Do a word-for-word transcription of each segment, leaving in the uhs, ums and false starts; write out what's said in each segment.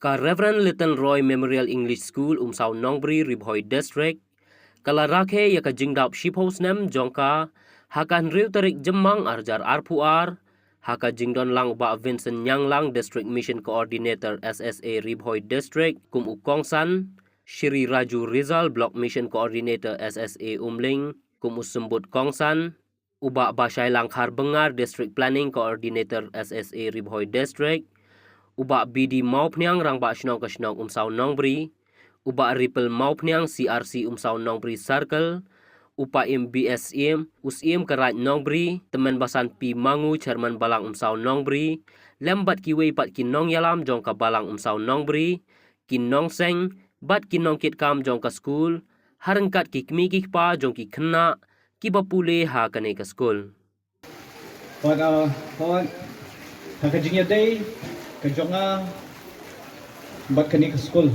Ka Reverend Lytton Roy Memorial English School, Umsaw Nongbri, Ri Bhoi District, ka la rakhe ïa ka jingdap shiphew snem jong ka ha ka hynriew tarik Jymmang arhajar arphew ar, ha ka jingdon lang u Bah Vincent Nyanglang, District Mission Coordinator, S S A, Ri Bhoi District, kum u kongsan, Shri Raju Rizal, Block Mission Coordinator, S S A, Umling, kum u symbud kongsan, u Bah Bashailang Kharbyngar, District Planning Coordinator, S S A, Ri Bhoi District, u Bah B D Mawphniang, Rangbah Shnong ka shnong Umsaw Nongbri, u Bah Ripple Mawphniang, C R C Umsaw Nongbri Circle, u Paiem B S Syiem, u Syiem ka Raid Nongbri, Tymmen Basan P Mangu, Chairman Balang Umsaw Nongbri, lem bad kiwei pat ki nongïalam jong ka Balang Umsaw Nongbri, ki nongseng bad ki nongkitkam jong ka skul, ha ryngkat ki kmie ki kpa jong ki khynnah kiba pule ha kane ka skul. Pat, uh, pat, ha ka jingïadei ka jong nga bad kane ka skul,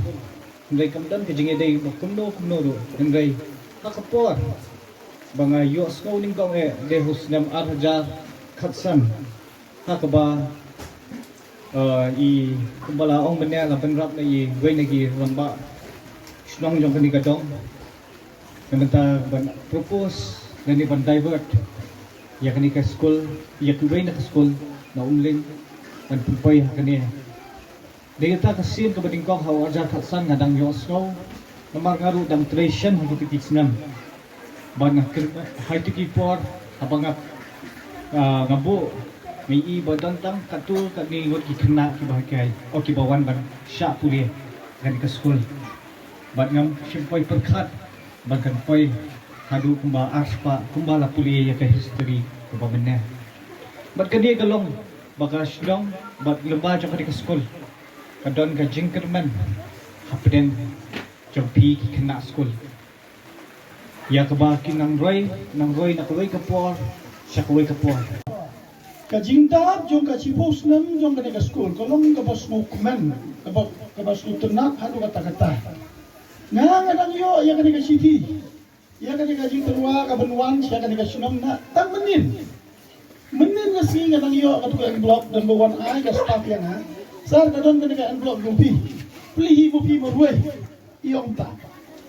hynrei kam don ka jingïadei ba kumno kumno ruh, hynrei ha ka por ba nga ïohsngew nyngkong eh dei ha u snem arhajar khatsan, ha kaba, uh, i, kumba la ong mynne, la bynrap na iwei na ki rangbah shnong jong kane ka dong, na bynta ban propose lane ban divert ïa kane ka skul, ïa kiwei na ka skul na Umling, ban pynpoi ha kane. Dei kata ka sien kaba nyngkong ha u arhajar khatsan nga dang ïohsngew, namar nga ruh dang trei shen ha kito ki snem. Bad nga kren ha kito ki por, haba nga, ah, nga buh, nga ïohi ba don tang katto katne ngut ki khynnah kiba hikai, o kiba wan ban shah pule ha kane ka skul. Bad ngam shym poi pyrkhat ba kan poi haduh kumba arspah, kumba la pule ïa ka history kaba mynne. Bad kane ka long ba ka shnong bad lyngba jong kane ka skul ka don ka jingkyrmen hapdeng jong phi ki khynnah skul, ïa kaba kin nang roi, nang roi na kawei ka por sha kawei ka por. Ka jingdap jong ka shiphew snem jong kane ka skul ka long kaba sngewkmen, kaba, kaba sngewtynnat haduh katta katta. Nga, nga dang ïoh ïa kane ka shithi, ïa kane ka jingtyrwa kaban wan sha kane ka shnong na tang mynnin. Mynnin ka sngi nga dang ïoh kato ka envelope, don ba wan ai ka staff ïa nga. Sir, ka don kane ka envelope jong phi. Plie hi ma phi marwei. I ong ta.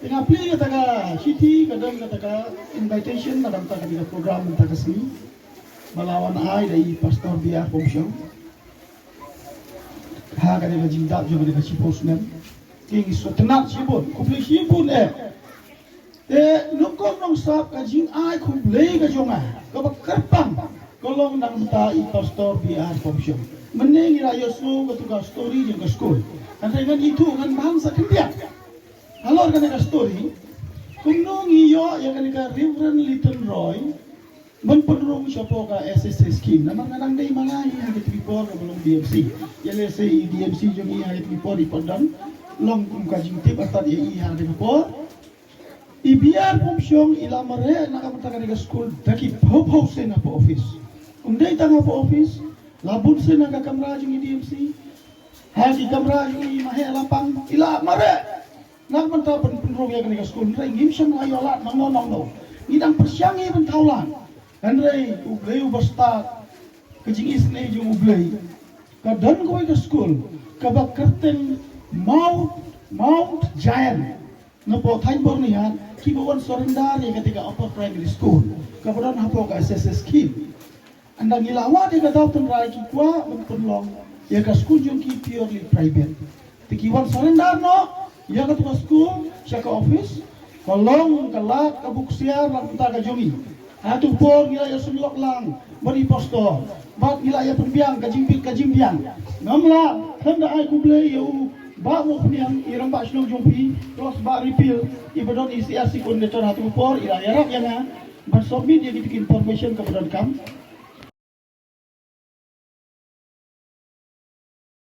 Te nga plie kata ka shithi, ka don kata ka invitation na ka bynta kane ka program mynta ka sngi, ba la wan ai da i Pastor B R Pumsiong ha kane ka jingdap jong kane ka shiphew snem. Te ngi sngewtynnat shibun, khublei shibun eh. Te nyngkong nongsap ka jingai khublei ka jong nga kaba kyrpang ka long na ka bynta i Pastor B R Pumsiong. Mynne ngi la ïohsngew kato ka story jong ka skul, hynrei ngan ithuh, ngan bang sa khyndiat halor kane ka story, kumno ngi ïoh ïa kane ka Reverend Lytton Roy ban pynrung shapoh ka S S A scheme. Namar nga dang dei ma nga hi ha kito ki por kaba long D M C. Ïa lehse i D M C jong ngi ha kito ki por i pat dang long kum ka jingtip artat ïa i ha kito ki por. I B R Pumsiong i la mareh na ka bynta kane ka skul da ki phew phew sien hapoh office. Ym dei tang hapoh office, la bun sien ha ka kamra jong i D M C, ha ki kamra jong i maheh lapang, i la mareh na ka bynta ban pynrung ïa kane ka skul. Hynrei ngim shym la ïoh lad nangno nangno. Ngi dang pyrshang ïa ban thaw lad. Hynrei U Blei uba stad, ka jingisynei jong U Blei, ka don kawei ka skul kaba kyrteng Mount, Mount Zion, napoh thaiñ Byrnihat, kiba wan surrender ïa kata ka upper primary school kaba don hapoh ka S S A scheme. Ynda ngi la wad ïa ka daw tynrai, ki kwah ban pynlong ïa ka skul jong ki purely private. Te ki wan surrender noh ïa katu ka skul sha ka office, ka long ka lad ka buh ksiar na ka bynta ka jong ngi. Ha katu ka por ngi la ïa sumlok lang bad i pastor, bad ngi la ïa pynbiang ka jingbit ka jingbiang. Ngam lah khlem da ai khublei ïa u Bah Mawphniang, i rangbah shnong jong phi, plus Bah Ripil, iba don i C R C coordinator ha katu ka por, i la ïarap ïa nga ban submit ïa kito ki information kaba donkam.